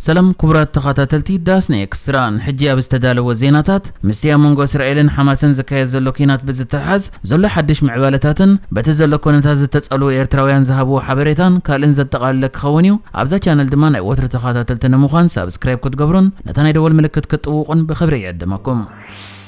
ሰላም ክቡራት ተኸታተልቲ ዳስና ኤክስትራ፣ ንሕጂ ኣብ ዝተዳለወ ዜናታት፣ ምስቲ ኣብ መንጎ እስራኤልን ሓማስን ዝካየድ ዘሎ ኲናት ብዝተሓዝ ዘሎ ሓድሽ ምዕባለታትን በቲ ዘሎ ኩነታት ዝተጸልዉ ኤርትራውያን ዝሃብዎ ሓበሬታን ካልእን ዘጠቓለለ ክኸውን እዩ። ኣብዛ ቻነል ድማ ናይ ወትሪ ተኸታተልቲ ንምዃን ሳብስክራይብ ክትገብሩን ነታ ናይ ደወል ምልክት ክትጥውቑን ብኽብሪ ይዕድመኩም።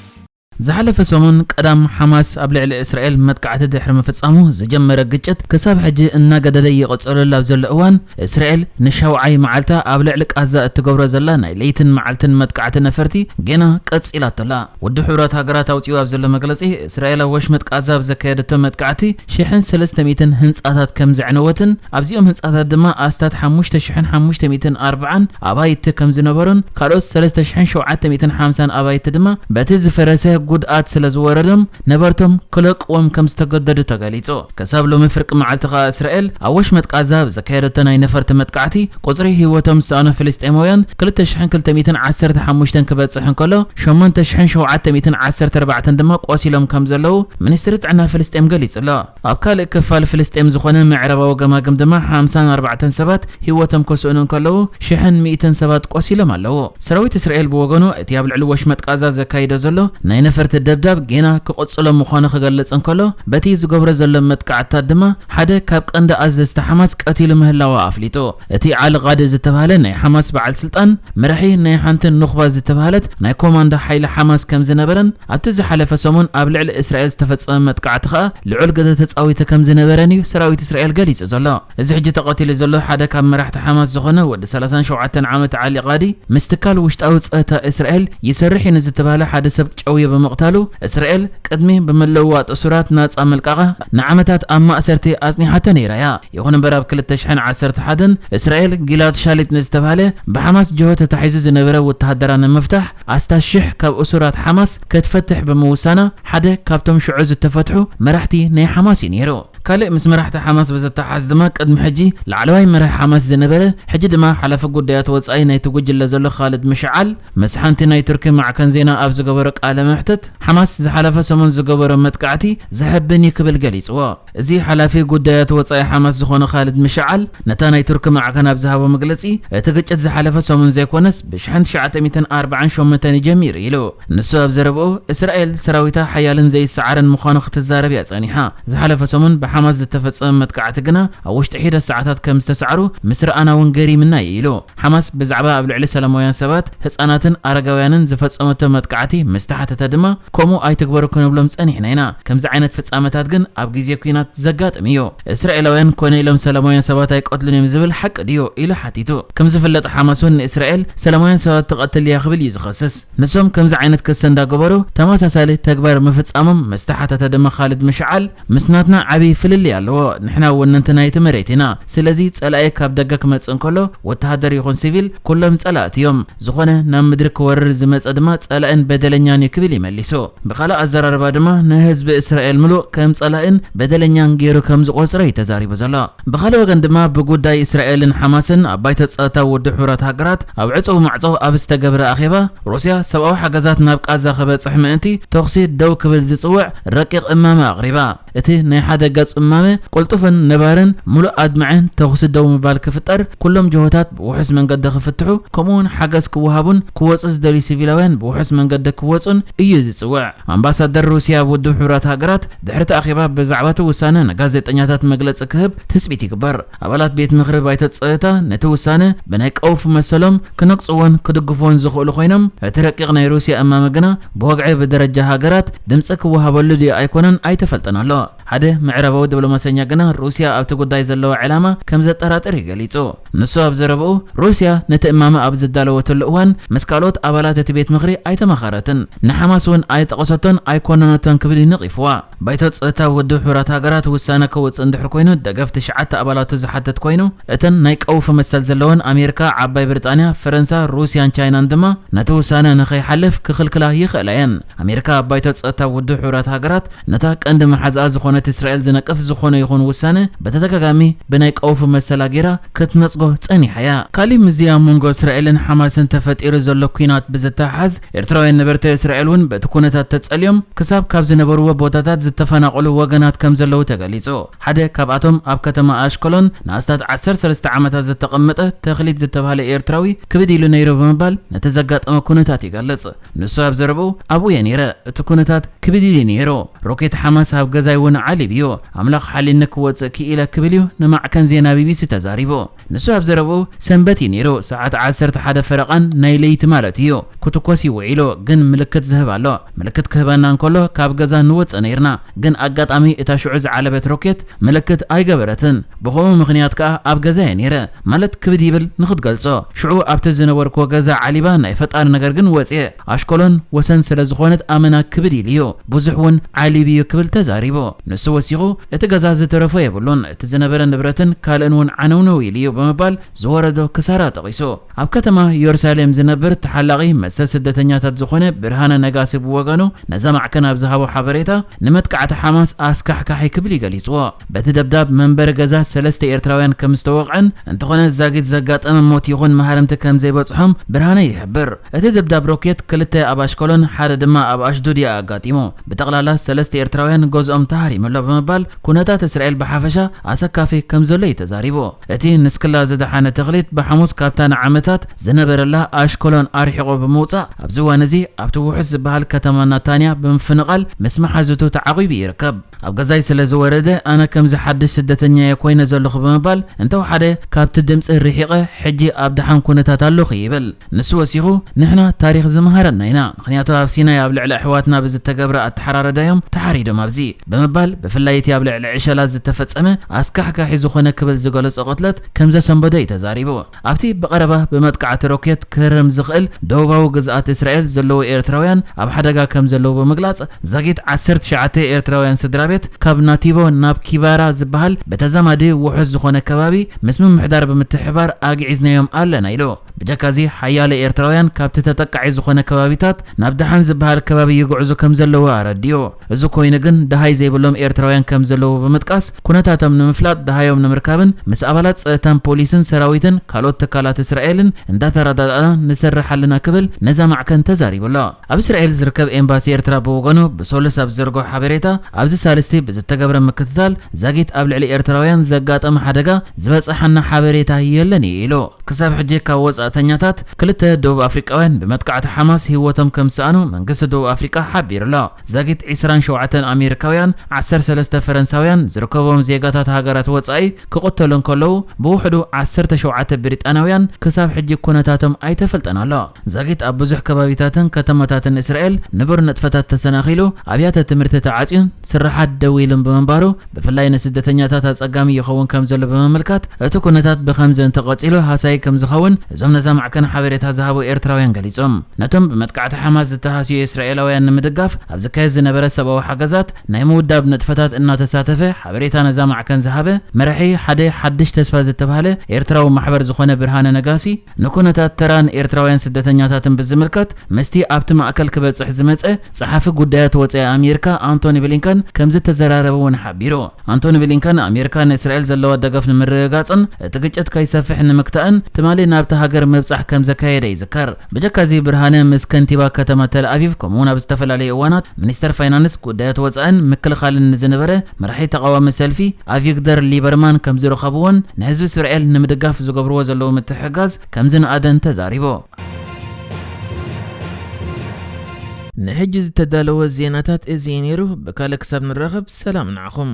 ዝሓለፈ ሰሙን ቀዳም፣ ሓማስ ኣብ ልዕሊ እስራኤል መጥቃዕቲ ድሕሪ ምፍጻሙ ዝጀመረ ግጭት ክሳብ ሕጂ እናገደደ ይቕጽለሉ ኣብ ዘሎ እዋን፣ እስራኤል ንሻውዓይ መዓልታ ኣብ ልዕሊ ቃዛ እትገብሮ ዘላ ናይ ለይትን መዓልትን መጥቃዕቲ ነፈርቲ ጌና ቀጺላቶ ኣላ። ውድብ ሕቡራት ሃገራት ኣውጺኡ ኣብ ዘሎ መግለጺ፣ እስራኤል ኣብ ወሽመጥ ቃዛ ኣብ ዘካየደቶ መጥቃዕቲ ሽሕን ሰለስተ ሚእትን ህንጻታት ከም ዘዕነወትን ኣብዚኦም ህንጻታት ድማ ኣስታት ሓሙሽተ ሽሕን ሓሙሽተ ሚእትን ኣርብዓን ኣባይቲ ከም ዝነበሩን ካልኦት ሰለስተ ሽሕን ሸውዓተ ሚእትን ሓምሳን ኣባይቲ ድማ በቲ ዝፈረሰ ጉድኣት ስለ ዝወረዶም ነበርቶም ክለቅዎም ከም ዝተገደዱ ተገሊጹ። ክሳብ ሎሚ ፍርቂ መዓልቲ ከኣ እስራኤል ኣብ ወሽመጥ ቃዛ ብዘካየደቶ ናይ ነፈርቲ መጥቃዕቲ ቁጽሪ ህይወቶም ዝሰኣኑ ፍልስጤማውያን ክልተ ሽሕን ክልተ ሚእትን ዓሰርተ ሓሙሽተን ክበጽሕ እንከሎ ሸሞንተ ሽሕን ሸውዓተ ሚእትን ዓሰርተ ኣርባዕተን ድማ ቆሲሎም ከም ዘለዉ ሚኒስትሪ ጥዕና ፍልስጤም ገሊጹ ኣሎ። ኣብ ካልእ ክፋል ፍልስጤም ዝኾነ ምዕራባዊ ገማግም ድማ ሓምሳን ኣርባዕተን ሰባት ህይወቶም ከስእኑ እንከለዉ ሽሕን ሚእትን ሰባት ቆሲሎም ኣለዉ። ሰራዊት እስራኤል ብወገኑ እቲ ኣብ ልዕሊ ወሽመጥ ቃዛ ዘካይዶ ዘሎ ናይ ነፈርቲ ደብዳብ ጌና ክቕጽሎ ምዃኑ ክገልጽ እንከሎ በቲ ዝገብሮ ዘሎ መጥቃዕትታት ድማ ሓደ ካብ ቀንዲ ኣዘዝቲ ሓማስ ቀቲሉ ምህላዉ ኣፍሊጡ። እቲ ዓሊ ቃዲ ዝተባህለ ናይ ሓማስ በዓል ስልጣን መራሒ ናይ ሓንቲ ኑኽባ ዝተባህለት ናይ ኮማንዶ ሓይሊ ሓማስ ከም ዝነበረን ኣብቲ ዝሓለፈ ሰሙን ኣብ ልዕሊ እስራኤል ዝተፈጸመ መጥቃዕቲ ከኣ ልዑል ግደ ተጻዊቱ ከም ዝነበረን እዩ ሰራዊት እስራኤል ገሊጹ ዘሎ። እዚ ሕጂ ተቐቲሉ ዘሎ ሓደ ካብ መራሕቲ ሓማስ ዝኾነ ወዲ ሰላሳን ሸውዓተን ዓመት ዓሊ ቃዲ ምስ ትካል ውሽጣዊ ጸጥታ እስራኤል ይሰርሕ እዩ ንዝተባህለ ሓደ ሰብ ጨውዩ ብምቕታሉ እስራኤል ቅድሚ ብምልውዋጥ እሱራት ናጻ ምልቃቓ ንዓመታት ኣብ ማእሰርቲ ኣጽኒሓቶ ነይራ እያ። ይኹን እምበር ኣብ ክልተ ሽሕን ዓሰርተ ሓደን እስራኤል ጊላድ ሻሊት ንዝተባህለ ብሓማስ ጅሆ ተታሒዙ ዝነበረ ወተሃደራ ንምፍታሕ ኣስታት ሽሕ ካብ እሱራት ሓማስ ክትፈትሕ ብምውሳና ሓደ ካብቶም ሽዑ ዝተፈትሑ መራሕቲ ናይ ሓማስ እዩ ነይሩ። ካልእ ምስ መራሕቲ ሓማስ ብዝተሓዝ ድማ ቅድሚ ሕጂ ላዕለዋይ መራሒ ሓማስ ዝነበረ ሕጂ ድማ ሓላፊ ጉዳያት ወጻኢ ናይቲ ጉጅለ ዘሎ ካልድ ምሽዓል ምስ ሓንቲ ናይ ቱርኪ ማዕከን ዜና ኣብ ዝገበሮ ቃለ መሕትት ሓማስ ዝሓለፈ ሰሙን ዝገበሮ መጥቃዕቲ ዘሕብን እዩ ክብል ገሊጽዎ። እዚ ሓላፊ ጉዳያት ወጻኢ ሓማስ ዝኾነ ካልድ ምሽዓል ነታ ናይ ቱርኪ ማዕከን ኣብ ዝሃቦ መግለጺ እቲ ግጭት ዝሓለፈ ሰሙን ዘይኮነስ ብሽሕን ትሽዓተ ሚእትን ኣርባዓን ሸሞንተን እዩ ጀሚሩ ኢሉ። ንሱ ኣብ ዘረብኡ እስራኤል ሰራዊታ ሓያልን ዘይሰዓርን ምዃኑ ክትዛረብ እያ ጸኒሓ። ዝሓለፈ ሰሙን ብሓማስ ዝተፈጸመ መጥቃዕቲ ግና ኣብ ውሽጢ ሒደት ሰዓታት ከም ዝተሰዓሩ ምስ ረኣና እውን ገሪምና እዩ ኢሉ። ሓማስ ብዛዕባ ኣብ ልዕሊ ሰላማውያን ሰባት፣ ህጻናትን ኣረጋውያንን ዝፈጸመቶ መጥቃዕቲ ምስ ተሓተተ ድማ ከምኡ ኣይትግበሩ ክንብሎም ጸኒሕና ኢና። ከምዚ ዓይነት ፍጻመታት ግን ኣብ ግዜ ኲናት ዘጋጥም እዩ። እስራኤላውያን ኮነ ኢሎም ሰላማውያን ሰባት ኣይቀትሉን እዮም ዝብል ሓቂ ድዩ? ኢሉ ሓቲቱ። ከም ዝፍለጥ ሓማስ እውን ንእስራኤል ሰላማውያን ሰባት ትቐትል እያ ክብል እዩ ዝኸስስ። ንሶም ከምዚ ዓይነት ክሲ እንዳገበሩ ተመሳሳሊ ተግባር ምፍጻሞም ምስ ተሓተተ ድማ ካልድ ምሽዓል ምስ ናትና ዓቢ ፍልልይ ኣለዎ። ንሕና ወነንቲ ናይቲ መሬት ኢና። ስለዚ ጸላኢ ካብ ደገ ክመጽእ እንከሎ ወተሃደር ይኹን ሲቪል ኩሎም ጸላእቲ እዮም። ዝኾነ ናብ ምድሪ ክወርር ዝመጸ ድማ ጸላእን በደለኛን እዩ ክብል ይመሊሱ። ብኻልእ ኣዘራርባ ድማ ንህዝቢ እስራኤል ምሉእ ከም ጸላእን በደለኛን ገይሩ ከም ዝቖጽሮ እዩ ተዛሪቡ ዘሎ። ብኻልእ ወገን ድማ ብጉዳይ እስራኤልን ሓማስን ኣብ ባይቶ ጸጥታ ውድብ ሕቡራት ሃገራት ኣብ ዕጹው ማዕጾ ኣብ ዝተገብረ ኣኼባ ሩስያ ሰብኣዊ ሓገዛት ናብ ቃዛ ክበጽሕ ምእንቲ ተኹሲ ደው ክብል ዝጽውዕ ረቂቕ እማመ ኣቕሪባ። እቲ ናይ ሓደ ገጽ እማመ ቅልጡፍን ነባርን ምሉእ ኣድማዕን ተኹሲ ደው ምባል ክፍጠር፣ ኩሎም ጅሆታት ብውሑስ መንገዲ ክፍትሑ፣ ከምኡውን ሓገዝ ክወሃቡን ክወጹ ዝደልዩ ሲቪላውያን ብውሑስ መንገዲ ክወጹን እዩ ዝጽውዕ። ኣምባሳደር ሩስያ ኣብ ውድብ ሕቡራት ሃገራት ድሕሪ እቲ ኣኼባ ብዛዕባ እቲ ውሳነ ንጋዜጠኛታት መግለጺ ክህብ ትጽቢት ይግበር። ኣባላት ቤት ምኽሪ ባይቶ ጸጥታ ነቲ ውሳነ ብናይ ቀውፊ መሰሎም ክነቅጽዎን ክድግፍዎን ዝኽእሉ ኮይኖም፣ እቲ ረቂቕ ናይ ሩስያ እማመ ግና ብወግዒ ብደረጃ ሃገራት ድምጺ ክወሃበሉ ድዩ ኣይኮነን ኣይተፈልጠን ኣሎ። ሓደ ምዕራባዊ ዲፕሎማሰኛ ግና ሩስያ ኣብቲ ጉዳይ ዘለዋ ዕላማ ከም ዘጠራጥር እዩ ገሊጹ። ንሱ ኣብ ዘረብኡ፣ ሩስያ ነቲ እማመ ኣብ ዝዳለወትሉ እዋን ምስ ካልኦት ኣባላት እቲ ቤት ምኽሪ ኣይተማኸረትን፣ ንሓማስ እውን ኣይጠቐሰቶን ኣይኮነነቶን ክብል እዩ ነቒፍዋ። ባይቶ ጸጥታ ውድብ ሕቡራት ሃገራት ውሳነ ከውጽእ እንድሕር ኮይኑ ደገፍ ትሽዓተ ኣባላቱ ዝሓትት ኮይኑ፣ እተን ናይ ቀውፊ መሰል ዘለወን ኣሜሪካ፣ ዓባይ ብሪጣንያ፣ ፈረንሳ፣ ሩስያን ቻይናን ድማ ነቲ ውሳነ ንኸይሓልፍ ክኽልክላ ይኽእላ እየን። ኣሜሪካ ኣብ ባይቶ ጸጥታ ውድብ ሕቡራት ሃገራት ነታ ቀንዲ መሓዝኣ ዝኾነት እስራኤል ዝነቅፍ ዝኾነ ይኹን ውሳነ በተደጋጋሚ ብናይ ቀውፊ መሰላ ጌራ ክትነጽጎ ጸኒሓ እያ። ካሊእ ምስዚ ኣብ መንጎ እስራኤልን ሓማስን ተፈጢሩ ዘሎ ኲናት ብዝተሓሓዝ፣ ኤርትራውያን ነበርቲ እስራኤል እውን በቲ ኩነታት ተጸልዮም ክሳብ ካብ ዝነበርዎ ቦታታት ዝተፈናቐሉ ወገናት ከም ዘለዉ ተገሊጹ። ሓደ ካብኣቶም ኣብ ከተማ ኣሽከሎን ንኣስታት ዓሰርተ ሰለስተ ዓመታት ዝተቐመጠ ተኽሊት ዝተባህለ ኤርትራዊ ክብድ ኢሉ ነይሩ ብምባል ነቲ ዘጋጠመ ኩነታት ይገልጽ። ንሱ ኣብ ዘረብኡ፣ ኣብኡ እየ ነይረ፣ እቲ ኩነታት ክብድ ኢሉ ነይሩ። ሮኬት ሓማስ ኣብ ገዛይ እውን ዓሊብ እዩ። ኣምላኽ ሓሊኒ ክወጽእ ክኢለ ክብል እዩ ንማዕከን ዜና ቢቢሲ ተዛሪቡ። ንሱ ኣብ ዘረብኡ፣ ሰንበት እዩ ነይሩ፣ ሰዓት ዓሰርተ ሓደ ፈረቓን ናይ ለይቲ ማለት እዩ። ክትኮስ እዩ ውዒሉ፣ ግን ምልክት ዝህብ ኣሎ። ምልክት ክህበና እንከሎ ካብ ገዛ ንወጽእ ነይርና፣ ግን ኣጋጣሚ እታ ሽዑ ዝዓለበት ሮኬት ምልክት ኣይገበረትን። ብኸምኡ ምኽንያት ከኣ ኣብ ገዛ እየ ነይረ። ማለት ክብድ ይብል ንኽትገልጾ። ሽዑ ኣብቲ ዝነበርኩዎ ገዛ ዓሊባ ናይ ፈጣሪ ነገር ግን ወጽየ። ኣሽኮሎን ወሰን ስለ ዝኾነት ኣመና ክብድ ኢሉ እዩ። ብዙሕ እውን ዓሊብ እዩ ክብል ተዛሪቡ። ንሱ ወሲኹ፣ እቲ ገዛ ዝተረፎ የብሉን፣ እቲ ዝነበረ ንብረትን ካልእን እውን ዓነውነው ኢሉ እዩ ብምባል ዝወረዶ ክሳራ ጠቒሱ። ኣብ ከተማ ኢየሩሳሌም ዝነብር ተሓላቒ መሰል ስደተኛታት ዝኾነ ብርሃነ ነጋሲ ብወገኑ ነዛ ማዕከን ኣብ ዝሃቦ ሓበሬታ ንመጥቃዕቲ ሓማስ ኣስካሕካሒ ክብል እዩ ገሊጽዎ። በቲ ደብዳብ መንበሪ ገዛ ሰለስተ ኤርትራውያን ከም ዝተወቕዐን፣ እንተኾነ ዛጊት ዘጋጠመ ሞት ይኹን መሃርምቲ ከም ዘይበጽሖም ብርሃነ ይሕብር። እቲ ደብዳብ ሮኬት ክልተ ኣብ ኣሽከሎን ሓደ ድማ ኣብ ኣሽዱድ እዩ ኣጋጢሙ። ብጠቕላላ ሰለስተ ኤርትራውያን ገዝኦም ተሃሪሙ ኣሎ ብምባል ኩነታት እስራኤል ብሓፈሻ ኣሰካፊ ከም ዘሎ እዩ ተዛሪቡ። እቲ ንስክላ ዝደሓነ ተኽሊት ብሓሙስ ካብታ ንዓመታት ዝነበረላ ኣሽከሎን ኣርሒቑ ብምውጻእ ኣብዚ እዋን እዚ ኣብቲ ውሑስ ዝበሃል ከተማ ናታንያ ብምፍንቓል ምስ መሓዙቱ ተዓቒቡ ይርከብ። ኣብ ገዛይ ስለ ዝወረደ ኣነ ከምዚ ሓድሽ ስደተኛ እየ ኮይነ ዘለኹ ብምባል እንተወሓደ ካብቲ ድምፂ ርሒቐ ሕጂ ኣብ ደሓን ኩነታት ኣለኹ ይብል። ንሱ ወሲኹ፣ ንሕና ታሪኽ ዝመሃረና ኢና፣ ምኽንያቱ ኣብ ሲናይ ኣብ ልዕሊ ኣሕዋትና ብዝተገብረ ኣተሓራረዳ እዮም ተሓሪዶም ኣብዚ ብምባል ብፍላይ እቲ ኣብ ልዕሊ ዕሸላት ዝተፈጸመ ኣስካሕካሒ ዝኾነ ክብል ዝገለጾ ቅትለት ከም ዘሰንበዶ እዩ ተዛሪቡ። ኣብቲ ብቐረባ ብመጥቃዕቲ ሮኬት ክህረም ዝኽእል ደቡባዊ ግዝኣት እስራኤል ዘለዉ ኤርትራውያን ኣብ ሓደጋ ከም ዘለዉ ብምግላጽ፣ ዛጊት ዓሰርተ ትሽዓተ ኤርትራውያን ስድራ ቤት ካብ ናቲቦ ናብ ኪባራ ዝበሃል ብተዛማዲ ውሑስ ዝኾነ ከባቢ ምስ ምምሕዳር ብምትሕብባር ኣግዒዝናዮም ኣለና ኢሉ። ብጀካዚ ሓያለ ኤርትራውያን ካብቲ ተጠቃዒ ዝኾነ ከባቢታት ናብ ደሓን ዝበሃል ከባቢ ይግዕዙ ከም ዘለዉ ኣረዲኡ። እዚ ኮይኑ ግን ደሃይ ዘይብሎም ኤርትራውያን ከም ዘለዉ ብምጥቃስ፣ ኩነታቶም ንምፍላጥ ደሃዮም ንምርካብን ምስ ኣባላት ጸጥታን ፖሊስን ሰራዊትን ካልኦት ትካላት እስራኤልን እንዳተረዳዳእና ንሰርሕ ኣለና ክብል ነዛ ማዕከን ተዛሪቡ ኣሎ። ኣብ እስራኤል ዝርከብ ኤምባሲ ኤርትራ ብወገኑ ብሰሉስ ኣብ ዝዘርግሖ ሓበሬታ፣ ኣብዚ ሳልስቲ ብዝተገብረ ምክትታል ዛጊት ኣብ ልዕሊ ኤርትራውያን ዘጋጠመ ሓደጋ ዝበጽሓና ሓበሬታ የለን እዩ ኢሉ። ክሳብ ሕጂ ካብ ወጻእተኛታት ክልተ ደቡብ ኣፍሪቃውያን ብመጥቃዕቲ ሓማስ ህይወቶም ከም ዝሰኣኑ መንግስቲ ደቡብ ኣፍሪቃ ሓቢሩ ኣሎ። ዛጊት ዕስራን ሸውዓተን ኣሜሪካውያን፣ ዓሰርተ ሰለስተ ፈረንሳውያን ዝርከቦም ዜጋታት ሃገራት ወጻኢ ክቕተሉ እንከለዉ፣ ብውሕዱ ዓሰርተ ሸውዓተ ብሪጣናውያን ክሳብ ሕጂ ኩነታቶም ኣይተፈልጠን ኣሎ። ዛጊት ኣብ ብዙሕ ከባቢታትን ከተማታትን እስራኤል ንቡር ንጥፈታት ተሰናኺሉ፣ ኣብያተ ትምህርቲ ተዓጽዩን ስራሓት ደው ኢሉን ብምንባሩ፣ ብፍላይ ንስደተኛታት ኣጸጋሚ ይኸውን ከም ዘሎ ብምምልካት፣ እቲ ኩነታት ብኸምዚ እንተቐጺሉ ሃሳዪ ከም ዝኸውን እዞም ነዛ ማዕከን ሓበሬታ ዝሃቡ ኤርትራውያን ገሊጾም። ነቶም ብመጥቃዕቲ ሓማስ ዝተሃስዩ እስራኤላውያን ንምድጋፍ ኣብ ዝካየድ ዝነበረ ሰብኣዊ ሓገዛት ናይ ምውዳብ ንጥፈታት እናተሳተፈ ሓበሬታ ነዛ ማዕከን ዝሃበ መራሒ ሓደ ሓድሽ ተስፋ ዝተባህለ ኤርትራዊ ማሕበር ዝኾነ ብርሃነ ነጋሲ፣ ንኩነታት ተራን ኤርትራውያን ስደተኛታትን ብዝምልከት ምስቲ ኣብቲ ማእከል ክበጽሕ ዝመጸ ጸሓፊ ጉዳያት ወጻኢ ኣሜሪካ ኣንቶኒ ብሊንከን ከም ዝተዘራረበ እውን ሓቢሩ። ኣንቶኒ ብሊንከን ኣሜሪካ ንእስራኤል ዘለዋ ደገፍ ንምርግጋጽን እቲ ግጭት ከይሰፍሕ ንምግታእን ትማሊ ናብቲ ሃገር ምብጻሕ ከም ዘካየደ ይዝከር። ብጀካዚ ብርሃነ ምስ ከንቲባ ከተማ ተል ኣቪቭ ከምኡውን ኣብ ዝተፈላለዩ እዋናት ሚኒስተር ፋይናንስ፣ ጉዳያት ወጻእን ምክልኻልን ንዝነበረ መራሒ ተቓዋሚ ሰልፊ ኣቪግደር ሊበርማን ከም ዝረኸብዎን ንህዝቢ እስራኤል ንምድጋፍ ዝገብርዎ ዘለዉ ምትሕጋዝ ከም ዝነኣደን ተዛሪቡ። ንሕጂ ዝተዳለወ ዜናታት እዚ እዩ ነይሩ። ብካልእ ክሳብ ንራኸብ ሰላም ንዓኹም።